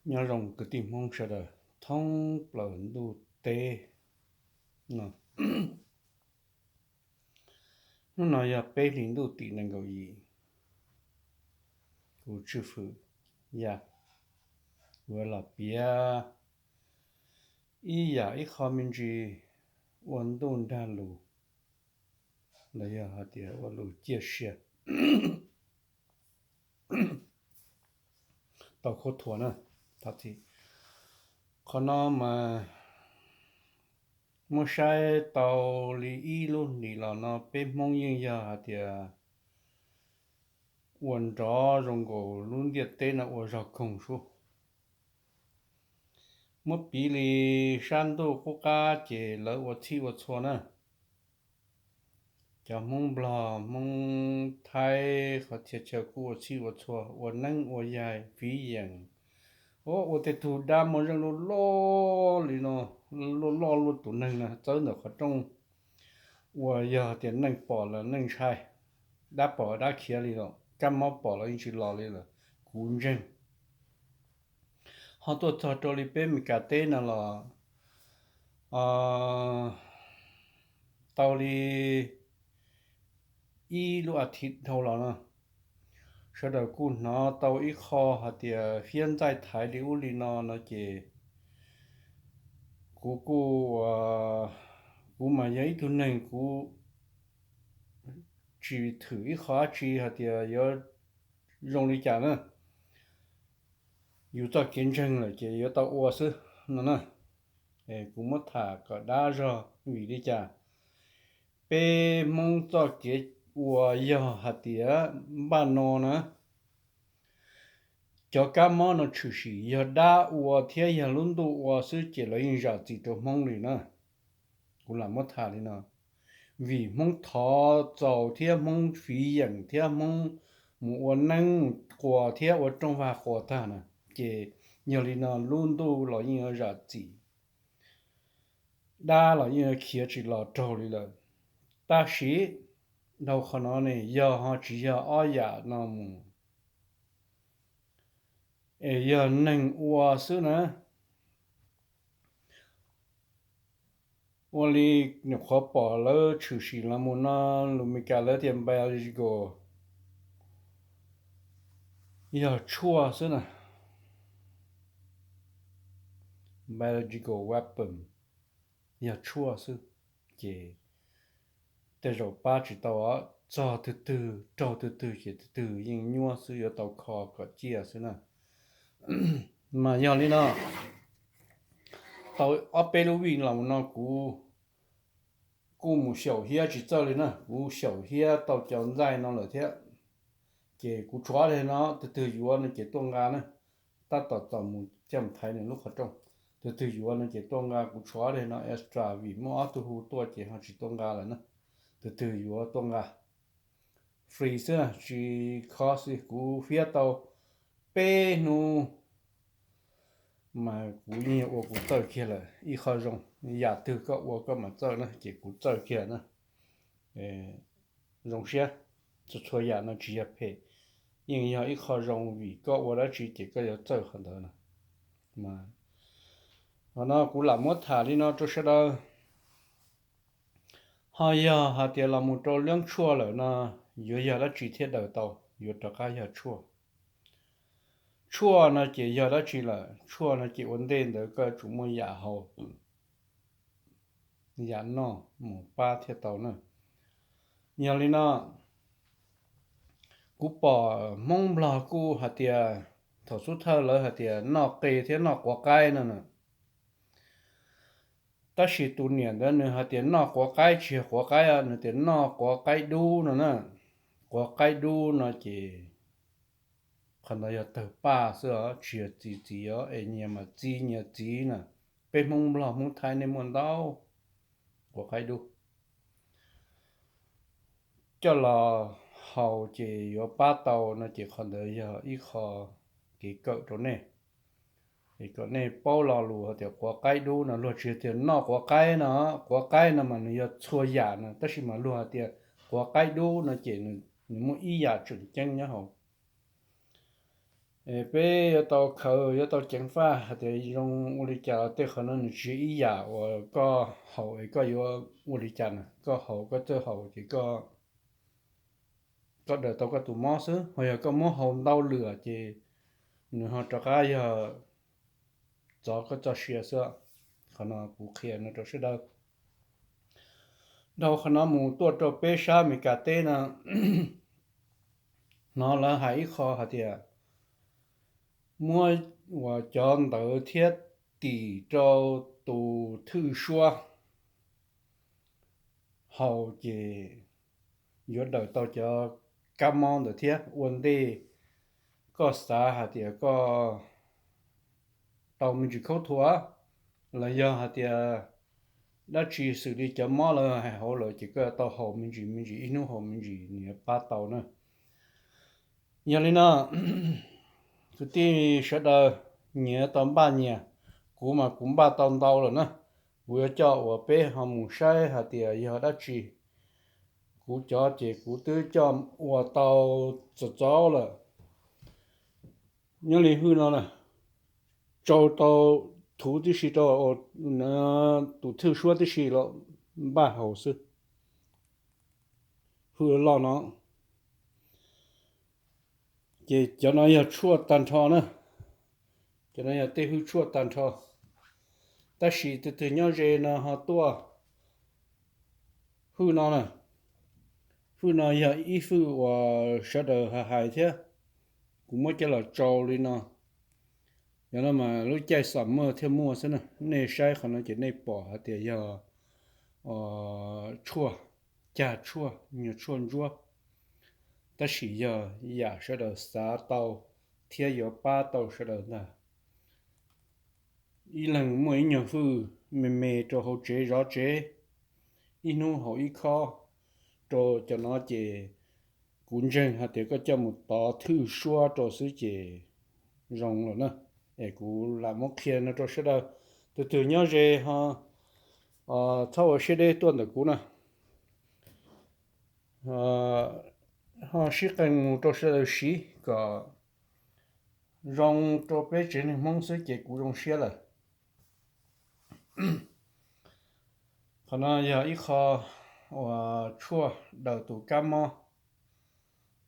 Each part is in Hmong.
Nyob zoo kwv tij Hmoob sawv daws thoob plaws ntuj teb no. Hnub no yog peb hlis ntuj tim nees nkaum yim. Kuv Tswj Fwm Yaj yuav los piav ib yam ib qho me ntsis ua ntuj nrag lus, los yog hais tias ua lus ciaj sia tau khuab thuas na. Qhov no mas muab saib tau li ib lub hlis los no peb Hmoob yeej yog hais tias ua nrov zoo nkaus lub ntiaj teb no ua zog koog sub. Muab piv li sab ntuj qub qab ces lawv ua txhij ua txhua na. Cov Hmoob Nplog, Hmoob Thaib qhov txhia chaw kuj ua txhij ua txhua, ua neeb ua yaig fiv yeem. Ua tej tug dab muaj zeej loj loj li no, loj loj luaj tus neeg no txawb ntawm qhov rooj. Ua yog tias neeg pom los neeg ntshai, dab pom dab khiav li lawm, kab mob pom los yeej tsis los li lawm, kuv ntseeg. Ho tuaj txog rau li peb Meskas teb no los tau li ib lub as thiv dhau los no, sawv daws kuj hnov tau ib qho hais tias hiab ntxaij thaiv li ub li no no ces kuv kuj, kuv mas yog ib tug neeg kuv tsis thwm ib qho dab tsi hais tias yuav zoo li cas na. Yus txoj kev ntseeg lawm ces yuav tau ua xwb no na. Kuv muab tham kom dab zog vim li cas. Peb Hmoob txoj kev ua yog hais tias npaj no na, cov kab mob no tshwm sim yog dab ua thiab yog lub ntuj ua xwb ces lawv yeej zam txim rau Hmoob li na. Kuv lam muab tham li no, vim Hmoob thov txaus thiab Hmoob fiv yeem thiab Hmoob mus ua neeb mus quas thiab ua rooj vag quas tag na, ces yog li no lub ntuj los yeej yuav zam txim, dab los yeej yuav khiav tsis los raug li lawm. Tab sis dhau qhov no ne yog ho tsis yog ob yam no mus, es yog neeg ua xwb na. Ua li nyuam qhuav pom lawv tshwm sim los mus no, lus Meskas lawv tias biological, yog tshuaj xwb na. Biological weapon, yog tshuaj xwb, ces tej zaum pab tsis tau, txog twg twg raug twg twg ces twg twg yeej nyuaj xwb, yuav tau kho kom ciaj xwb na. Mas yog li no, tau ob peb lub vij los no kuv kuj mus xyaum hiab tsis txawj li na, kuv xyaum hiab tau cov ntxaij no lawm thiab. Ces kuv tshuav dej no, twg twg yuav no ces tuaj nqa na. Tab tom txom mus coj mus thaiv nws lub qhov rooj. Twg twg yuav no ces tuaj nqa, kuv tshuav dej no extra vim muaj ob tug hu tuaj ces ho tsis tuaj nqa lawm na. Twg twg yuav tuaj nqa, free xwb tsis cost, kuv hiab tau peb hnub mas kuv yeej ua kuv txawj kiag lawm. Ib qho zoo, yam twg koj ua koj mam txawj na, ces kuv txawj kiag na. Zoo siab, txhua txhua yam no tsis yog phem, yeej yog ib qho zoo vim koj ua dab tsi ces koj yuav txawj qhov ntawd na. Qhov no kuv lam muab tham li no rau sawv daws. Ho yog hais tias los mus rau lub tshuaj lawm no, yuav yog dab tsi thiaj daws tau? Yuav rov qab yog tshuaj. Tshuaj no ces yog dab tsi lawm? Tshuaj no ces ua ntej ntawd koj yuav tsum muaj yam haus yam noj mus pab thiaj tau na. Yog li no, kuv pom Hmoob Nplog kuj hais tias, thaum xub thawj lawv hais tias noj qe thiab noj quav qaib no na. Tab sis tus niam ntawd nws hais tias noj quav qaib tsis yog quav qaib, nws tias noj quav qaib dub no na. Quav qaib dub no ces qhov ntawd yog tawg paj xwb os, tsis yog txiv txiv os, es nyias mas txiv nyias txiv na. Peb Hmoob Nplog Hmoob Thaib nej muaj ntau quav qaib dub coj los haus ces yuav pab tau no ces qhov ntawd yog ib qho kev kawm rau nej, es kom nej paub lo lus hais tias quav qaib dub no. Luag tsis tias noj quav qaib no, quav qaib no mas nws yog txhua yam no, tab sis mas luag hais tias quav qaib dub no ces nws muaj ib yam tseem ceeb nyob hauv. Peb yuav tau khaws, yuav tau ceev faj hais tias zoo ua li cas los tej qhov no nws tsis yog ib yam uas koj haus es koj yuav ua li cas na. Koj haus koj txawj haus ces koj daws tau koj tus mob xwb, ho yog koj muab haus ntau lwm ces nws ho rov qab yog txov koj txoj sia xwb. Qhov no kuv qhia no rau sawv daws. Dhau qhov no mus tuaj rau peb sab Amelikas teb no, hnov lawv hais ib qho hais tias muab uas cov ntawd thiab tim rau tus thwj suab haus ces yuav daws tau cov kab mob ntawd thiab. Ua ntej koj xav hais tias koj tau me ntsis khaub thuas, los yog hais tias dab tsi xws li cov mob lawv hais hauv lawm ces koj yuav tau haus me ntsis me ntsis, ib hnub haus me ntsis nws yuav pab tau na. Yog li no, kwv tij sawv daws nyias tau npaj nyias, kuv mas kuv npaj tau ntau lawm na. Kuv yuav coj uas peb ho mus saib hais tias yog dab tsi. Kuv cov ces kuv twb coj ua tau txom txom lawm. Nyob li hwj no na, tsau tau thuv tib si rau tus thwj suab tib si los npaj haus xwb. Hwj loj no ces cov no yog tshuaj tag nrho na. Cov no yog tej hwj tshuaj tag nrho. Tab sis tus twg nyob ze no ho tuaj hwj no na. Hwj no yog ib hwj uas sawv daws hais hais thiab, kuv muab coj los tsau li no. Yog no mas lub caij summer thiaj muaj xwb na. Nej saib qhov no ces nej pom hais tias yog tshuaj, cag tshuaj, nyuag tshuaj ntsuab, tab sis yog yam sawv daws xav tau thiab yuav pab tau sawv daws ntag. Ib leeg muaj ib nyuag hwj me me rau hauv tsev zov tsev, ib hnub haus ib khob rau cov no ces kuv ntseeg hais tias koj coj mus tov thwj suab rau xwb ces zoo lawm na. Es kuv lam muab qhia no rau sawv daws. Tus twg nyob ze ho txhob ua siab deb tuaj ntawm kuv na. Ho sib qee mus rau sawv daws siv kom zoo rau peb tsev neeg Hmoob xwb ces kuv zoo siab lawm. Qhov no yog ib qho uas tshuaj daws tus kab mob.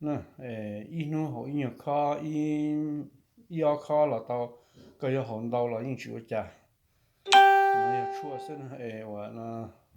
Ib hnub haus ib nyuag khob, ib ob khob los tau, koj yuav haus ntau los yeej tsis ua cas. Yog tshuaj xwb es uas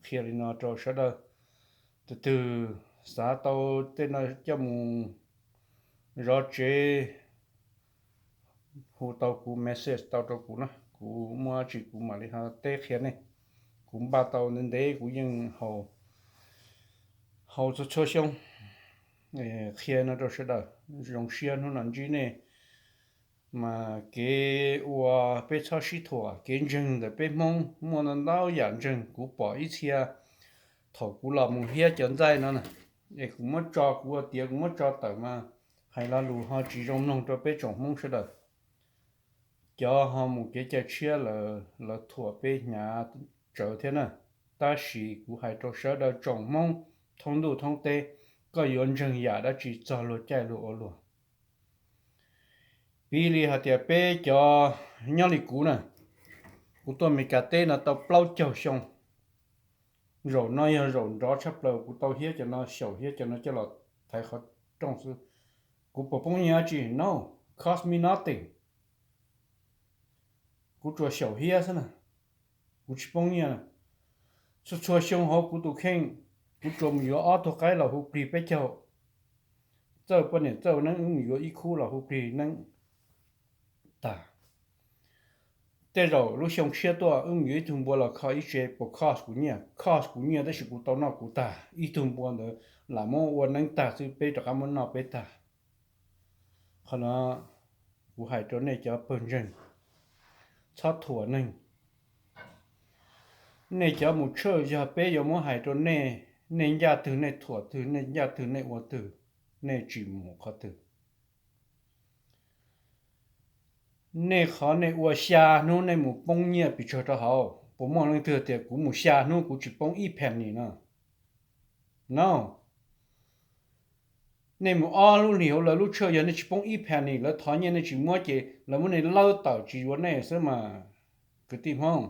qhia li no rau sawv daws. Tus twg xav tau tej no coj mus zov tsev, hu tau kuv, message tau rau kuv na, kuv muaj dab tsi kuv mam li ho teb qhia nej. Kuv npaj tau ntev ntev kuv yeej haus txhua txhua xyoo. Qhia no rau sawv daws, zoo siab hnub no ntsib nej. Mas kev ua peb txhob sib thuam, kev ntseeg ntawm peb Hmoob muaj ntau ntau yam ntseeg. Kuv pom ib txhia thaum kuv los mus hiab cov ntxaij no na, es kuv muab tso, kuv ua tiav kuv muab tso tawm mas hais lo lus ho tsis zoo mloog rau peb tsoom Hmoob sawv daws. Cov ho mus kev cai tshiab lawv thuam peb hnyav tsawv thiab na. Tab sis kuv hais rau sawv daws tsoom Hmoob thoob ntuj thoob teb, koj yuav ntseeg yam dab tsi txog luag caij luag ua luag? Piv li hais tias peb cov nyob li kuv na, kuv tuaj Amelikas teb no tau plaub caug xyoo. Zaum no yog zaum nrov tshaj plaws kuv tau hiab cov no, xyaum hiab cov no coj los thaiv qhov rooj xwb. Kuv puas poob nyiaj dab tsi? No, cost me nothing. Kuv tsuas xyaum hiab xwb na, kuv tsis poob nyiaj na. Txhua txhua xyoo hauv kuv tus kheej, kuv tsuas mus yuav ob tug qaib los hu plig peb caug. Txawj poj niam txawj neeb wb mus yuav ib khub los hu plig neeb tag. Tej zaum lub xyoo tshiab tuaj wb mus yuav ib tug npua los kho ib tsev puas cost kuv nyiaj? Cost kuv nyiaj tab sis kuv tau noj kuv tag. Ib tug npua ntawd lam muab ua neeb tag xwb peb rov qab muab noj peb tag. Qhov no kuv hais rau nej cov pawg ntseeg, txhob thuam neeg. Nej cov mus tshawj yog peb yuav muab hais rau nej, nej ncaj twg nej thuam twg, nej ncaj twg nej ua twg, nej tsis mus qhov twg. Nej qhov nej ua xya hnub nej mus poob nyiaj pes tsawg rau hauv? Puas muaj leej twg tias kuv mus xya hnub kuv tsis poob ib penny no? No. Nej mus ob lub hlis hauv lawv lub tshawj, yog nej tsis poob ib penny, lawv thov nyiaj nej tsis muab ces lawv muab nej lawb tawm tsis yuav nej xwb mas. Kwv tij Hmoob,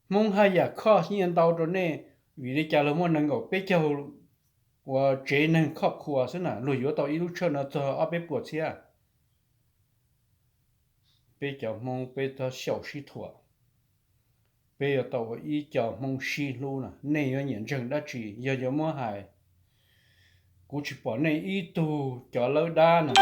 Hmoob haj yam khoj nyiaj ntau rau nej, vim li cas luag muaj nees nkaum peb caug ua tsev neeg khoj khua xwb na, luag yuav tau ib lub tshawj no txog ob peb puas txhiab. Peb cov Hmoob peb txhob xyaum sib thuam. Peb yuav tau ua ib co Hmoob sib hlub na. Nej yuav nyiam ntseeg dab tsi, yog yuav muab hais, kuv tsis pom nej ib tug cov lawb dab na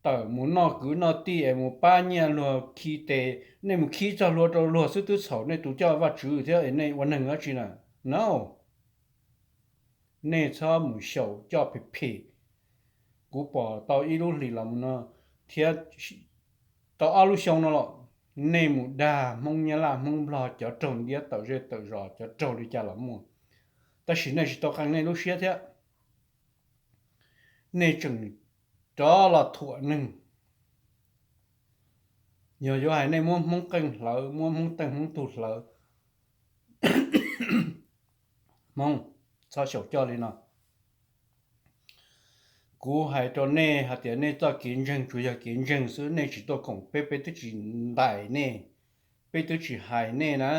tawm mus noj kwv noj tij es mus pab nyiaj luag khi tes. Nej mus khib txog hlua rau luag xwb twb txhaum nej tus coj Vajtswv thiab es nej ua neeg dab tsi na? No, nej txhob mus xyaum coj phem phem. Kuv pom tau ib lub hlis los mus no thiab tau ob lub xyoo no los, nej mus dag Hmoob Nyab Laj Hmoob Nplog cov raug ntiab tawm zej tawm zos cov raug li cas los muaj, tab sis nej tsis tau qee nej lub siab thiab. Nej tseem rov los thuam neeg. Yog yuav hais nej muab Hmoob qeej hlawv, muab Hmoob teej Hmoob tug hlawv, Hmoob, txhob xyaum coj li no. Kuv hais rau nej hais tias nej txoj kev ntseeg tsuas yog kev ntseeg xwb, nej tsis tuaj koom peb, peb twb tsis ntaim nej, peb twb tsis hais nej na.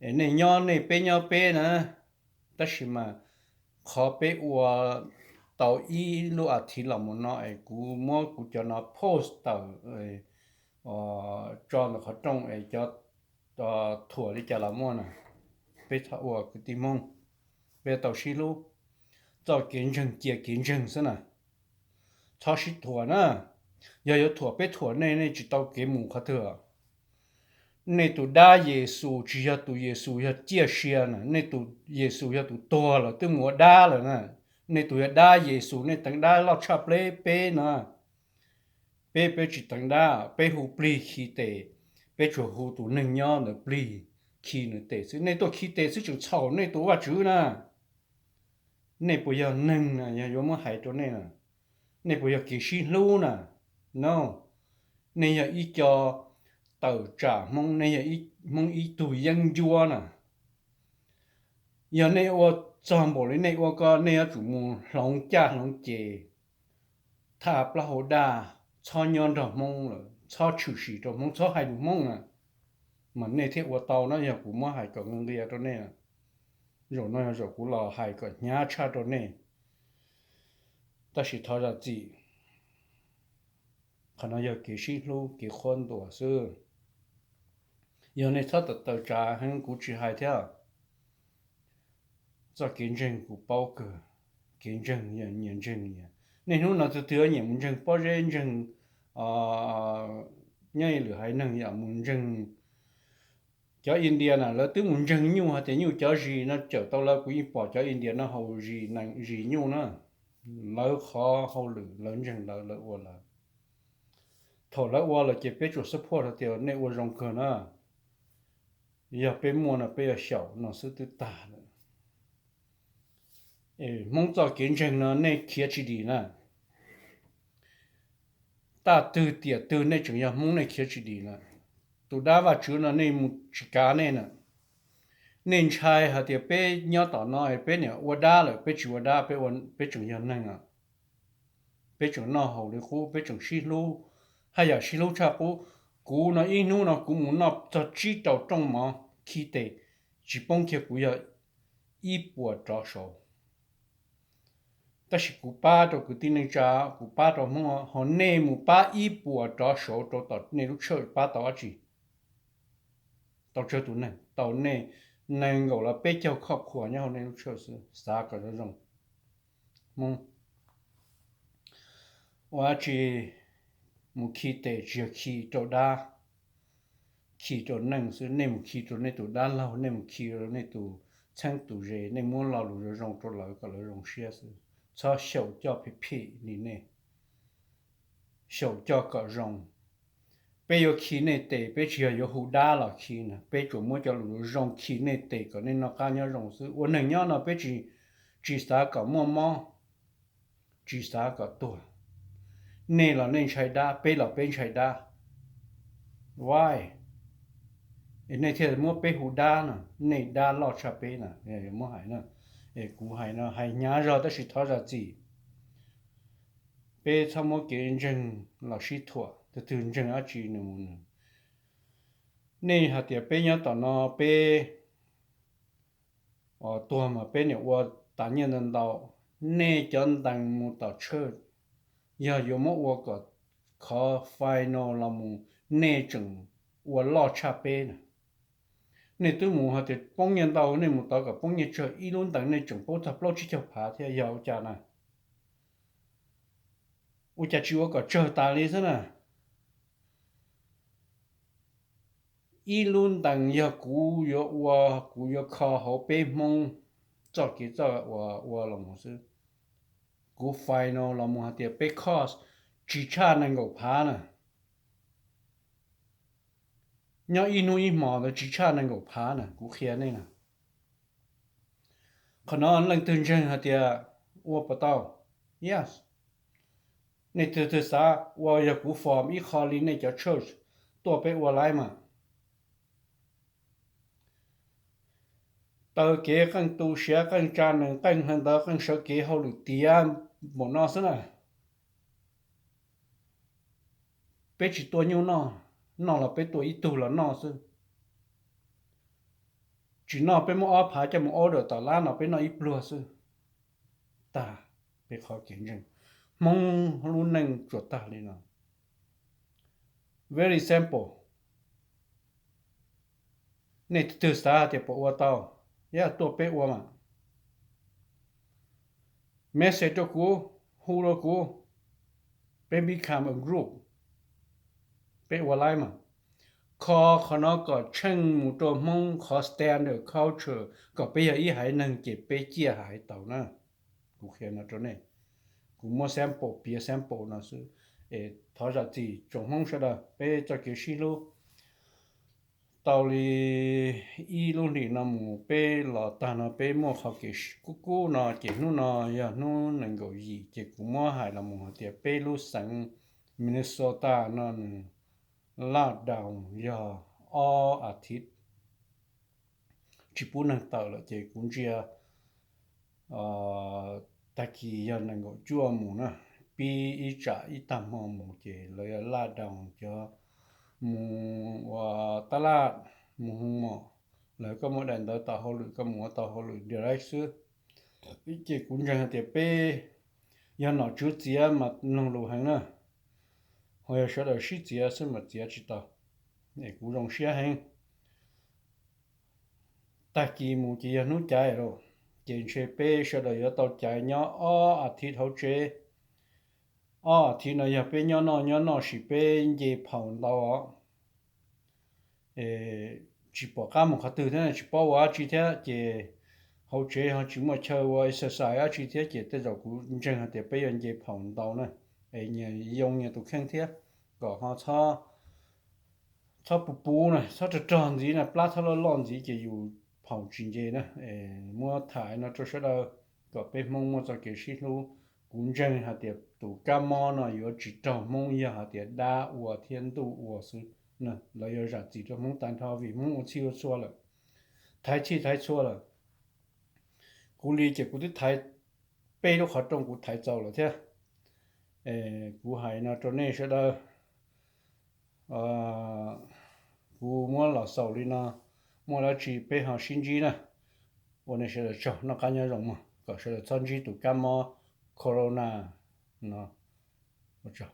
Es nej nyob nej, peb nyob peb na. Tab sis mas qhov peb ua tau ib lub as thiv los mus no es kuv muab kuv cov no post tawm tso ntawm qhov rooj es cov thuam li cas los muaj na, peb txhob ua kwv tij Hmoob. Peb tau sib hlub, txoj kev ntseeg cia kev ntseeg xwb na. Txhob sib thuam na. Yog yuav thuam peb thuam nej, nej tsis tau kev mus qhov twg. Nej tus dab Yexus tsis yog tus Yexus yog ciaj sia na, nej tus Yexus yog tus tuag lawm twb mus ua dab lawm na. Nej tus yog dab Yexus, nej teev dab loj tshaj pleb peb no. Peb, peb tsis teev dab, peb hu plig khi tes, peb tsuas hu tus neeg nyob ntawd plig khi nws tes xwb. Nej tuaj khi tes xwb tseem txhaum nej tus Vajtswv na. Nej puas yog neeg na, yog yuav muab hais rau nej na? Nej puas yog kev sib hlub na? No, nej yog ib co tawm tsam Hmoob, nej yog Hmoob ib tug yeeb ncuab na. Yog nej ua txog npaum li nej ua ko, nej yuav tsum mus hloov caj hloov ces, thaj plaub hau daj, txhob nyob nrog Hmoob lawm, txhob tshwm sim rau Hmoob, txhob hais lus Hmoob na. Mas nej thiaj ua tau na, yog kuv muab hais kom nqia nqia rau nej. Zaum no yog zaum kuv los hais kom hnyav tshaj rau nej, tab sis thov zam txim. Qhov no yog kev sib hlub kev qhuab ntuas xwb. Yog nej txhob tawm tawm tsam heev kuv tsis hais thiab. Txoj kev ntseeg kuv paub kawg, kev ntseeg yog nyias ntseeg nyias. Niaj hnub no tus twg nyiam mus ntseeg pob zeb ntseeg nyob lwm haiv neeg yom, mus ntseeg cov India na, lawv twb mus ntseeg nyuj hais tias nyuj cov zis no cawm tau lawv, kuv yeej pom cov India no haus zis, zis nyuj na. Lawv qhov hauj lwm lawv ntseeg lawv, lawv ua lawv. Thaum lawv ua lawm ces peb tsuas support hais tias nej ua zoo kawg na. Yog peb muaj no peb yuav xyaum no xwb twb tag lawm. Hmoob txoj kev ntseeg no nej khiav tsis dim na. Taj twg tiam twg nej tseem yog Hmoob nej khiav tsis dim na. Tus dab Vajtswv no nej mus tsis kav nej na. Nej ntshai hais tias peb nyob tom no peb niam ua dab lawm, peb tsis ua dab, peb tseem yog neeg os. Peb tseem noj haus li qub, peb tseem sib hlub, haj yam sib hlub tshaj qub. Kuv no ib hnub no kuv mus noj txog tsib rau rooj mov khi tes, tsis poob kiag kuv yog ib puas rov saud. Tab sis kuv pab rau kwv tij neej tsa, kuv pab rau Hmoob, ho nej mus pab ib puas rov saud rau tom nej lub tshawj pab tau dab tsi? Tau tsawg tus neeg, tau nej nees nkaum los peb caug khoj khua nyob hauv nej lub tshawj xwb, xav kom zoo zoo. Hmoob, ua dab tsi mus khi tes tsis yog khi rau dab, khi rau neej xwb. Nej mus khi rau nej tus dab laug, nej mus khi rau nej tus txheeb tus ze, nej muab lo lus zoo zoo rau lawv kom lawv zoo siab xwb. Txhob xyaum coj phem phem li nej, xyaum coj kom zoo. Peb yuav khi nej tes, peb tsis yog yuav hu dab los khi na, peb tsuas muab cov lus zoo khi nej tes kom nej noj qab nyob zoo xwb. Ua neeg nyob no peb tsis, tsis xav kom muaj mob, tsis xav kom tuag. Nej los nej ntshai dab, peb los peb ntshai dab. Why? Es nej thiaj muab peb hu dab no, nej dab loj tshaj peb na, muab hais na. Kuv hais no hais hnyav zog tab sis thov zam txim. Peb txhob muab kev ntseeg los sib thuam, tus twg ntseeg dab tsi nws mus. Nej hais tias peb nyob tom no peb tuag mas peb niam ua tas nyiaj ntau ntau. Nej cov ntees mus tom church, yog yuav muab ua kom qhov final los mus, nej tseem ua loj tshaj peb na. Nej twb mus hais tias poob nyiaj ntau, nej mus tod kom poob nyiaj tsawg, ib lub ntees nej tseem poob txog plaub tsib caug phav thiab, yog ua cas na? Ua cas tsis ua kom tsawg tas li xwb na? Ib lub ntees yog kuv yuav ua, kuv yuav kho hauv peb Hmoob txoj kev txawj ua los mus xwb. Kuv final los mus hais tias peb cost tsis tshaj nees nkaum phav na. Nyob ib hnub ib hmos ntawd tsis tshaj nees nkaum phav na, kuv qhia nej na. Qhov no leej twg ntseeg hais tias ua puas tau? Yes. Nej tus twg xav ua yog kuv form ib qho li nej cov church tuaj peb ua live mas. Taw kev qeej tu siav qeej tsa nees qeej hla ntawd qeej sawv kev hauj lwm tiav npaum no xwb na. Peb tsis tua nyuj noj, noj los peb tua ib tug los noj xwb. Tsis noj peb muab ob phav coj mus order tom lab no peb noj ib pluag xwb. Tag, peb qhov kev ntseeg Hmoob lub neej tsuas tag li no. Very simple. Nej tus twg xav hais tias puas ua tau, yog tuaj peb ua mas. Message rau kuv, hu rau kuv, peb become a group, peb ua live mas. Kho qhov no kom tsheej mus rau Hmoob qhov standard culture kom peb yog ib haiv neeg ces peb ciaj hais tau na. Kuv qhia no rau nej, kuv muab sample piav sample no xwb. Es thov zam txim tsoom Hmoob sawv daws, peb txoj kev sib hlub tau li ib lub hlis no mus peb los tag no peb muaj qhov kev kub kub no ces hnub no yog hnub nees nkaum yim ces kuv muab hais los mus hais tias peb lub xeev Minnesota no nws lockdown yog ob athiv tsis pub neeg tawm lawm ces kuv ntsia tag kis yog nees nkaum cuaj mus na, pib ib tsam ib tag hmo mus ces lawv yuav lockdown cov mus ua tab laj, mus hu mom, lawv koj muaj daim ntawv tau hauj lwm koj mus ua tau hauj lwm direct xwb. Ces kuv ntseeg hais tias peb yog nom tswv txiav mas mloog lus heev na, ho yog sawv daws sib txiav xwb mas txiav tsis tau. Es kuv zoo siab heev. Tag kis mus ces yog hnub caiv lawm, ces ntshe peb sawv daws yuav tau caiv nyob ob athiv hauv tsev. Ob athiv no yog peb nyob noj nyob noj sis peb nce phaum ntau os. Tsis pom qab mus qhov twg thiab tsis paub ua dab tsi thiab ces hauv tsev ho tsis muaj chaw ua exercise dab tsi thiab ces tej zaum kuv ntseeg hais tias peb yuav nce phaum ntau na. Es nyias yoo nyias tus kheej thiab, kom ho txhob puv puv na, txhob rog rog ntxiv na, plab txhob loj loj ntxiv ces yus phaum tsis nce na. Muab tham no rau sawv daws kom peb Hmoob muaj txoj kev sib hlub. Kuv ntseeg hais tias tus kab mob no yuav tsis raug Hmoob yog hais tias dab ua thiab ntuj ua xwb. Lawv yuav zam txim rau Hmoob tag nrho vim Hmoob ua txhij ua txhua lawm, thaiv txhij thaiv txhua lawm. Kuv li ces kuv twb thaiv peb lub qhov rooj kuv thaiv txaus lawm thiab. Kuv hais no rau nej sawv daws, kuv muab los xaus li no, muaj dab tsi peb ho sib ntsib na. Ua nej sawv daws tsaug, noj qab nyob zoo mog, kom sawv daws txhob ntsib tus kab mob corona no. Ua tsaug.